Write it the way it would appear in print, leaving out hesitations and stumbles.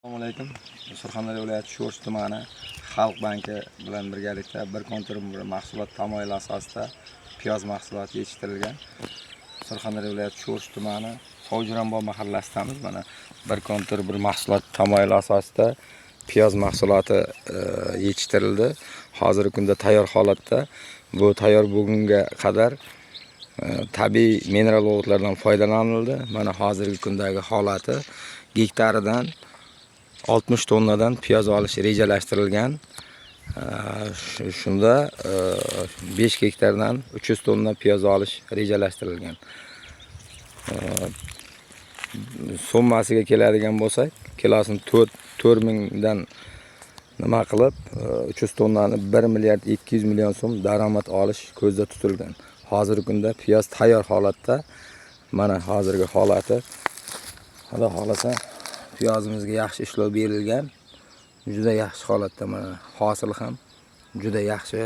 Assalomu alaykum. Surxondaryo viloyati Sho'rchi tumani Xalq banki bilan birgalikda bir kontur bir mahsulot tamoyili asosida piyoz mahsuloti yetishtirilgan. Surxondaryo viloyati Sho'rchi tumani Sovjirombob mahallasidamiz. Mana bir kontur bir mahsulot tamoyili asosida piyoz mahsuloti yetishtirildi. Hozirgi kunda tayyor holatda. Bu tayyor bugunga qadar tabiiy mineral o'g'itlardan foydalanildi. Mana hozirgi kundagi holati gektaridan 60 tonnadan piyoz olish rejalashtirilgan. Shunda 5 gektardan 300 tonna piyoz olish rejalashtirilgan. Summasiga keladigan bo'lsak, kilosini 4 4000 dan nima qilib, 300 tonnani 1 milliard 200 million so'm daromad olish ko'zda tutilgan. Hozirgi kunda piyoz tayyor holatda. Mana hozirgi holati. Xudo xohlasa, piyozimizga yaxshi ishlov berilgan. Juda yaxshi holatda, mana hosil ham juda yaxshi.